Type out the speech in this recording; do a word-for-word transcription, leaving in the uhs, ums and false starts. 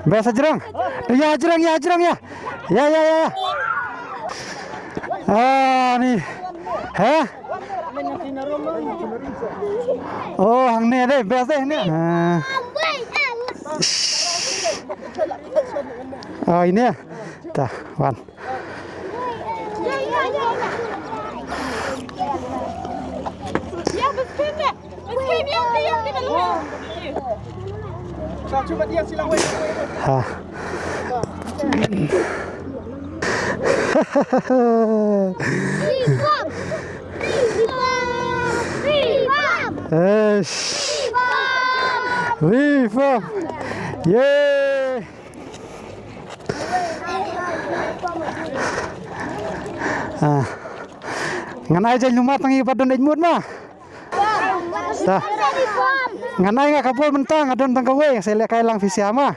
Best hajrong. Ïa hajrong, ïa hajrong, ïa. Ïa, ïa, ïa, ïa. Ah, ni. Ha? Oh, hangne dei, best dei ne. Ah. Oh, ini ya. Tah, wan. Ha. Eish. Reform. Yay. Ah. Ngan ai jaiñ luma tang ïa ba don eit mut ma. Ta. Ngan ai nga ka bol mynta, nga don tang kawei, sa leh kai lang phi sia ma.